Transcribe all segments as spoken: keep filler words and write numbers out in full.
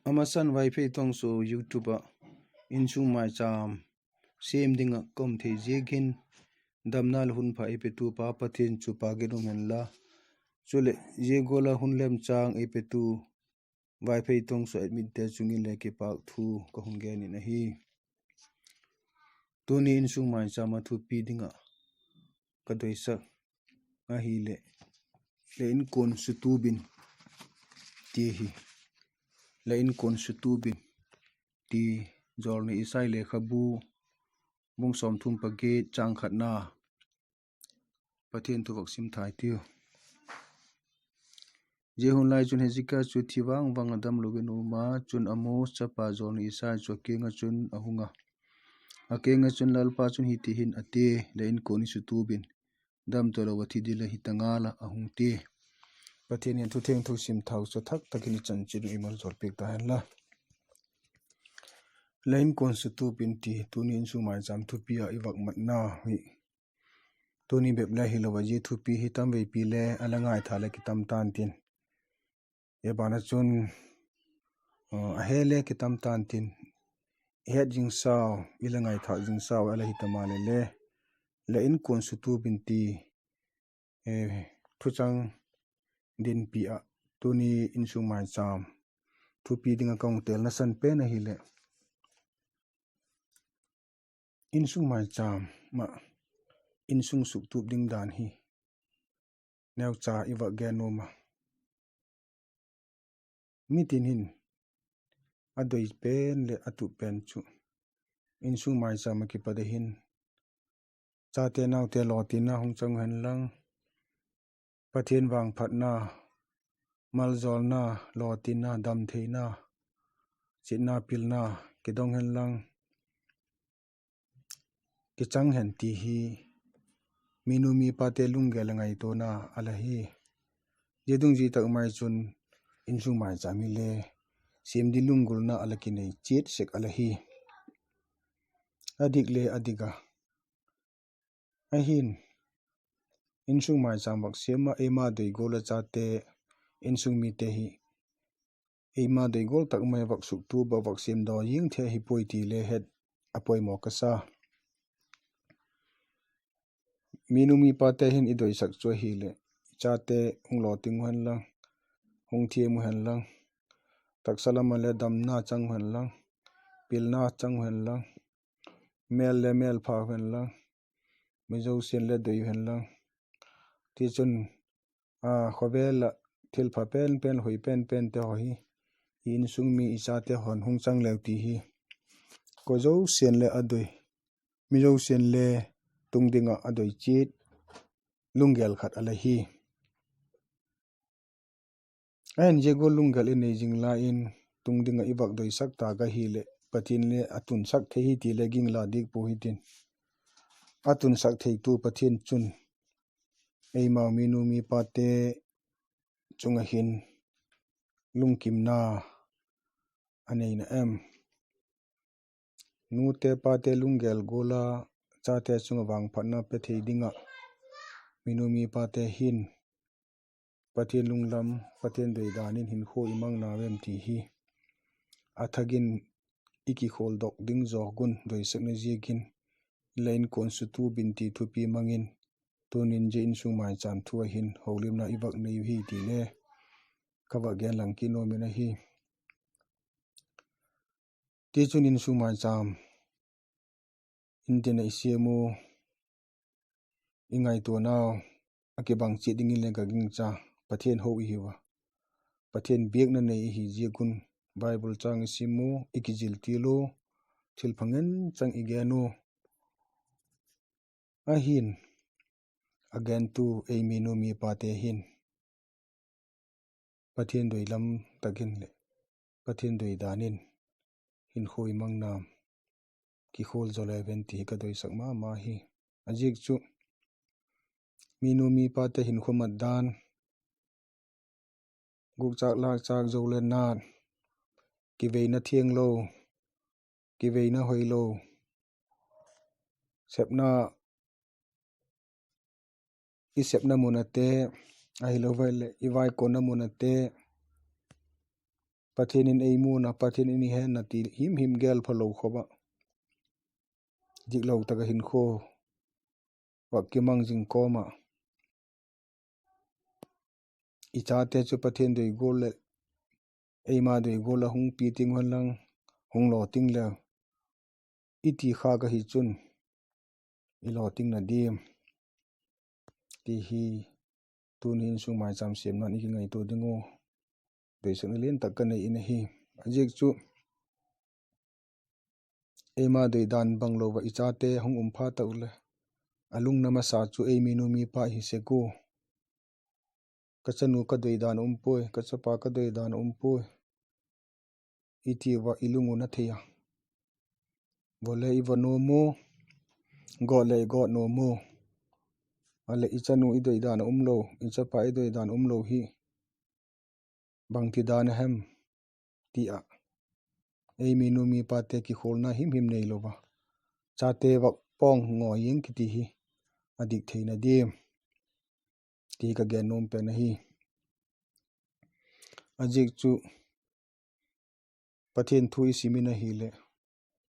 A masan Vaiphei Tongsu YouTube ah insung maicham siam ding ah ka um thei ziakin, damna leh hun pha ei petu Pa Pathian chu pâk in um hen la. Chuleh zia gual ah hun lemchâng ei petu Vaiphei Tongsu admin-te chung in le kipâk thu ka hun gen in ahi. Tuni insung maicham ah thupi ding ah ka doisak ahileh, La inkuan sutup in, ti hi. La inkuan sutup in, ti Jawlnei Isai lekhabu, bung sawmthum pagiat, châng khatna. Pathian thu vak sim thei tiu. Zia hun lai chun Hezekia chu thi vang vang a, damlo in a um a, chun Amoz chapa Jawlnei Isai chu a kiang ah chun a hung a. A kiang ah chun, Lalpa chun hiti hin a ti: La inkuan sutup in, dam talo a thi ding la hi ta ngal a, a hung ti. Pathian in thu thiangtho sim thei chu thak tak in i chanchin uh i maljawl piak ta hen la. La inkuan sutup in, ti tuni insung maicham thupi ah i vak matna hi. Tuni bep le hilo a, zia thupi hi tamveipi le a la ngaitha le kitam ta'n tin, e ban ah chun a he le kitam ta'n tin, i het zing sau, i la ngaithâk zing sau a la hi ta maleh le, La inkuan sutup in, ti thuchang dinpi ah tuni insung maicham thupi ding ah ka hung telna san pen ahileh, insung maicham ah insung suktup ding dan hi neucha i vak gen nuam a. Mitin hin a doi pen leh a tup pen chu insung maicham ah kipat a hin, chate naute lawtinna hung chang u hen lang, Pathian vangphatna, maljawlna, lawtinna, damtheina, chitna, pilna kidong hen lang, kichang hen ti hi minu mipate lunggel a ngaituana a la hi. Zia dungzui tak mai chun insung maicham hile siam ding lunggulna a la kinei chiat sek a la hi. A dik le a dik a, ahin, insung maicham vak siam ah eima doi gual a chate, insung mite hi eima doi gual tak mai vak suktup ah vak siam daw zing thei ahi puai ti le het a poimaw ka sa. Minu mipate hin i doisak chu ahileh, i chate hung lawting u hen lang, hung thiam u hen lang, taksa lam ah le damna chang u hen lang, pilna chang u hen lang, mêl le mêlpha u hen lang, mi zosia'n le doi u hen lang. Tichun, khawvel ah thilpha pen pen, hoi pen pente haw hi i insung mi, i chate haw'n hung chang leu ti hi, koi zosia'n le a doi, mi zosia'n le tung ding ah a doi chiat lunggel khat a la hi. Ahin, zia gual lunggel i nei zing lai in, tung ding ah i vak doisak tâk ahileh Pathian le a tunsak thei hi ti le ging la dik pua hitin, a tunsak theitu Pathian chun eimau minu mipate chung ah hin lungkimna a neina em? Nute pate lunggel gual a chate chung ah vangphatna pe thei ding ah minu mipate hin Pathian lunglam, Pathian doi dan in hinkhua i mang nau em ti hi a thak in i kikhuldok ding zawk un doisakna ziakin, La inkuan sutup in ti thupi mang in, tuni'n zia insung maicham thu ah hin holimna i vak nei uhi ti le ka vak gen lang kit nuam in ahi. Tichun insung maicham in tin ah i siam u, i ngaituanau a kibang chiat dingin le ka gingcha. Pathian ho i hiu a, Pathian biakna nei i hi ziak un Bible châng i sim u, i kizil til u, thilpha ngen chang i gen u. Ahin, a gentu ei minu mipate hin Pathian doi lam tak in leh Pathian doi dan in hinkhua i mang nam kikhual zaw le ven ti hi ka doisak ma ma hi. A ziak chu minu mipate hinkhua mat dan, gukchâk lâkchâk zo le nat, kiveina thianglo, kiveina hoilo, sepna, i sepna mun ate, ahilo vai leh i vaikonna mun ate, Pathian in ei mu'n a, Pathian in ei he'n a ti himhim gel phalo khop ah, diklo tak ah hinkhua vak kimang zing kawm ah, i chate chu Pathian doi gual leh eima doi gual ah hung pi ting hen lang, hung law ting leu, i ti khâk ahi chun, i law tingna diam, ti hi tuni insung maichâm siamna'n i kingaitua ding uh, doisakna lian tak ka nei in ahi. A ziak chu, eima doi dan banglo ah i chate hung um phat tak leh, a lungna masa chu ei minu mipa hi sek ua, ka chanu ka doi dan um puai, ka chapa ka doi dan um puai, i ti ua i lung uh na thei a, va le i va nuam u, gawt le i gawt nuam u, a leh i chanu i doi dan a umlo, i chapa i doi dan umlo hi bangti dan a hem, ti ah, ei minu mipate kikhualna himhim neilo a, chate vak pawng ngawi ing kiti hi a dik theina diam, ti ka gen nuam pen ahi. A ziak chu, Pathian thu i sim in ahileh,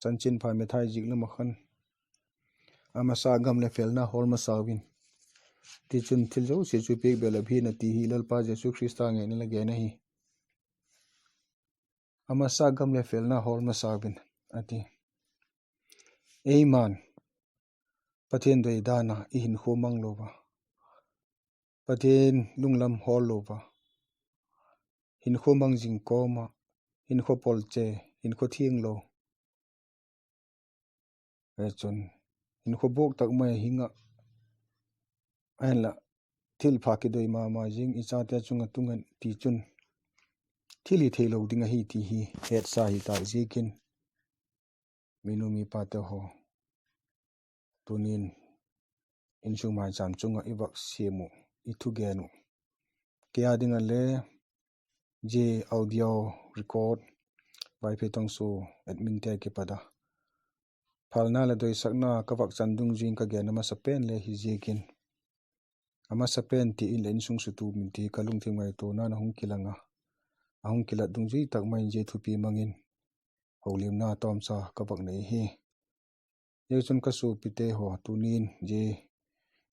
Chanchinpha Mathai ziak lam ah khan, a masa gam leh felna hawl masa un, tichun thil zosia chu piak belap hi'n a ti hi Lalpa Jesu Khrista ngei in a la gen ahi. A masa gam leh felna hawl masa un, a ti. Eima'n Pathian doi dan a i hinkhua manglo a, Pathian lunglam hawl lo a, hinkhua mang zing kawm ah, hinkhua pawlche, hinkhua thianglo, chun, hinkhua buak tak mai hing ah, ahinla, thilpha kidoi ma ma zing i chate chung ah tung hen tichun, thil hi theilo ding ahi ti hi hetsa hi tâk ziakin, minu mipate haw, tuni'n insung maichâm chung ah i vak siam uh, i thugen uh, kei â ding ah le zia audio record Vaiphei Tawngsua adminte kipat a phalna leh doisakna ka vak chan dungzui in ka gen a masa pen le hi ziakin, a masa pen ti in leh insung sutu min ti ka lungthim ngaituana'n a hung kilang a, a hung kilat dungzui tak mai in zia thupi mang in houlimna tawmcha ka vak nei hi. Zia chun ka suapite haw, tuni'n zia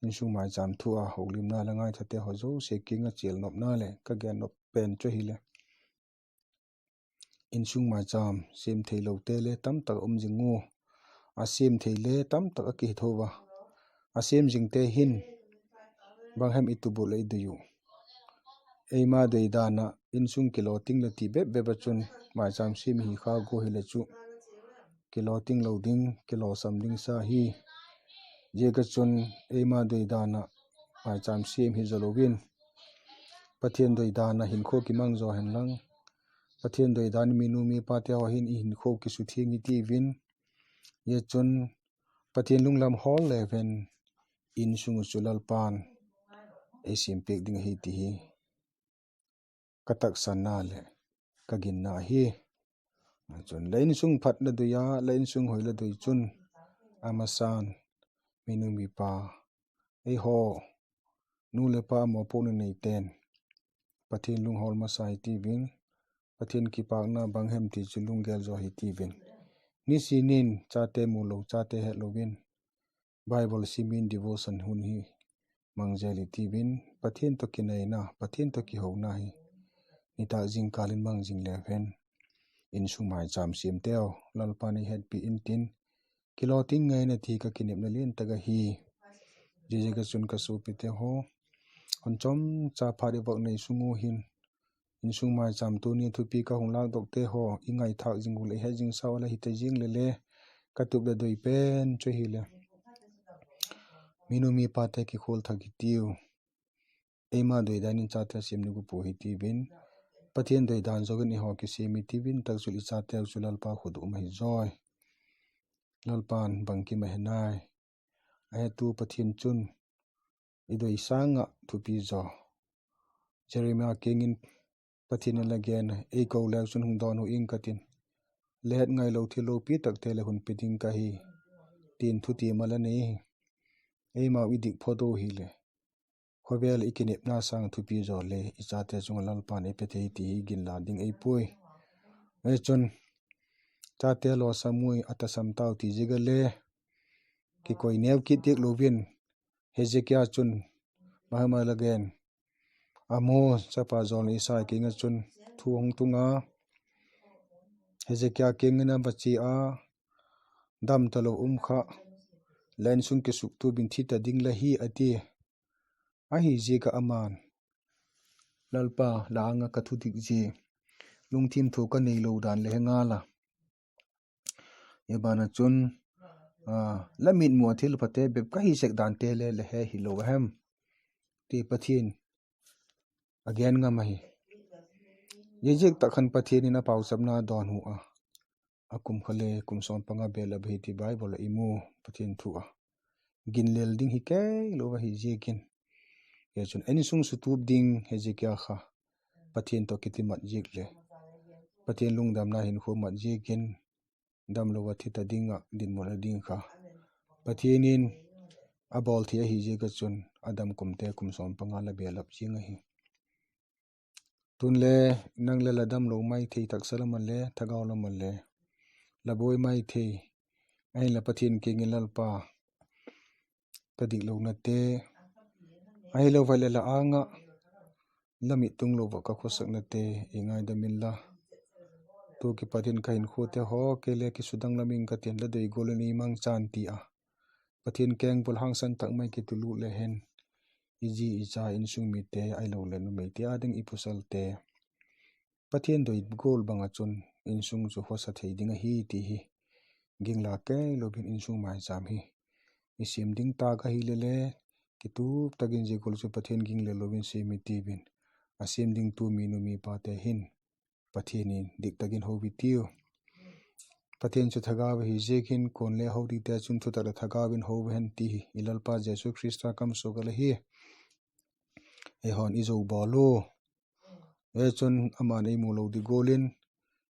insung maichâm thu a houlimna la ngaithate haw zosia kiang ah chial nopna leh ka gen nop pen chu ahileh, insung maichâm siam theilote le tamtak um zing u, a siam thei le tamtak a kihi tho a, a siam zingte hin bang hem i tup uh leh i doi uh, eima doi dan ah insung kilaw ting la ti bep bep ah chun maichâm siam hi kha gua hileh chu, kilaw ting lo ding, kilawsam ding sa hi. Ziak ah chun eima doi dan ah maichâm siam hi zaw lo in, Pathian doi dan ah hinkhua kimang zaw hen lang, Pathian doi dan in minu mipate haw hin i hinkhua kisuthiang hi tiu in, zia chun Pathian lunglam hawl le hen, insung uh chu Lalpa'n ei siampiak ding ahi ti hi ka taksanna leh ka ginna ahi. Chun la insung phat la doi a, la insung hoi la doi chun, a masa'n, minu mipa, eihaw, nu leh pa mawpuakna neite'n, Pathian lung hawl masa hi tiu in, Pathian kipâkna bang hem ti chu lunggel zaw hi tiu in, nisin in chate mu lo, chate het lo in, Bible sim in devotion hun hi mang zel hi tiu in, Pathian tawh kineina, Pathian tawh kihouna hi nitâk zingkâl in mang zing leu hen, insung maichâm siamteu Lalpa'n ei hetpi intin, kilaw ting ngai na ti ka kinepna lian tak ahi. Ziaziak ah chun ka suapite haw, hun chawmcha phat i vak nei sung u hin, insung maichâm tuni thupi ka hung lâkdokte haw i ngaithâk zing u leh het zing sau a la hi ta ziang leh le, ka tup leh doi pen chu ahileh, minu mipate kikhual thak hi tiu, eima doi dan in chate siam ni gu pua hi tiu in, Pathian doi dan zo in eihaw kisiam hi tiu in, tak chun i chateu chu Lalpa khut um ahi zawi. Lalpa'n bangkim a he nai. A hetu Pathian chun i doi sâng ah thupi zaw, Jeremia kiang in Pathian in la gen a, ei ko leu chun hung dawnhu ing ka tin, la het ngailo thil lopi takte leh hun pe ding ka hi, tin thutiam a la nei hi. Eimau i dik phot u hileh, khawvel i kinepna sâng thupi zaw le i chate chung ah Lalpa'n ei pe thei ti hi ginlâk ding ei puai. Hichun, chate lawsam ui, a tasam tau ti ziak a le kikoi neu kit diak lo in, Hezekia chun bang hem a la gen? Amoz chapa jawlnei Isai kiang ah chun thu hung tung a, Hezekia kiang in a va chia a, Dam talo um kha, la insung kisuktup in thi ta ding la hi, a ti. Ahiziak ah ama'n, Lalpa, la âng ah ka thudik zia, lungthim thu ka neilo dan le he ngal a, i ban ah chun, la mitmu ah thil phate bep ka hi sek dante le la he hilo a hem? ti Pathian a gen ngam ahi. Ziaziak tak khan Pathian in a pauchapna dawnhu a, a kum kha le kum sawm panga belap ahi ti Bible ah i mu, Pathian thu a. Ginlel ding hi keilo ahi ziakin, hichun insung sutup ding Hezekia kha Pathian tawh kitimat ziak leh, Pathian lungdamna hinkhua mat ziakin, damlo ah thi ta ding ah dinmun a ding kha Pathian in a bawl thei ahi ziak ah chun, a dam kumte kum sawm panga la belap ziang ahi. Tun le, nang le la damlo mai thei, taksa lam ah le, thagau lam ah le, la buai mai thei. Ahinla Pathian kiang in, Lalpa, ka diklonate, ahilo vai leh la âng ah la mit tunglo ah ka khawsaknate ei ngaidam inla, tu kipat in ka hinkhuate haw kei le kisudang lam ing ka tin, la doi gual in ei mangchan, ti a Pathian kengbul hangsan tak mai kitulut le hen, i zi i cha, insung mite ahiloleh numeite â ding, i pawsalte Pathian doi gual bang ah chun insung chu khawsa thei ding ahi ti hi gingla keilo in insung maicham hi i siam ding tâk ahile le, kitup tak in zia gual chu Pathian ginglelo in siam i tiu in, a siam dingtu mi nu mi pate hin Pathian in dik tak in ho i tiu. Pathian chu thagau ahi ziakin, kuale ho dingte chun thutak leh thagau in ho hen ti hi i Lalpa Jesu Khrista kamsuak a la hi. Eihaw'n i zo bawl u. Hichun ama'n ei mu lo ding gual in,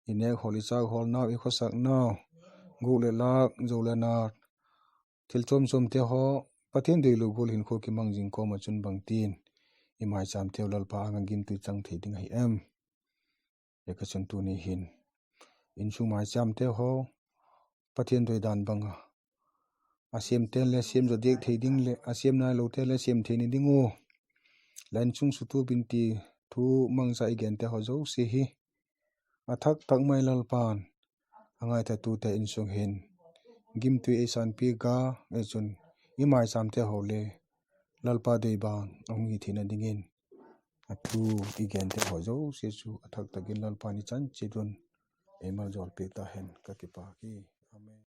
i nêk hawl, i châk hawlnau, i khawsaknau, gûk leh lâk, zo leh nat, thil chuam chuamte haw, Pathian doilo gual hinkhua kimang zing kawm ah chun bangtin i maichâmteu Lalpa âng ah gimtui chang thei ding ahi em? Ziaka chun tuni hin insung maichâmte haw, Pathian doi dan bang a, a siamte'n le siam zaw diak thei ding leh a siam nailote'n le siam thei ni ding u, la insung sutup in ti thu mangcha i gente haw zosia hi, a thak tak mai Lalpa'n a ngaithatute insung hin gimtui ei sanpiak a, chun i maichâmte haw le Lalpa doi bang a hung hi theina dingin, a thu i gente haw zosia chu a thak tak in Lalpa'n i chan chiat un ei maljawl piak ta hen, ka kipâk hi. Amen.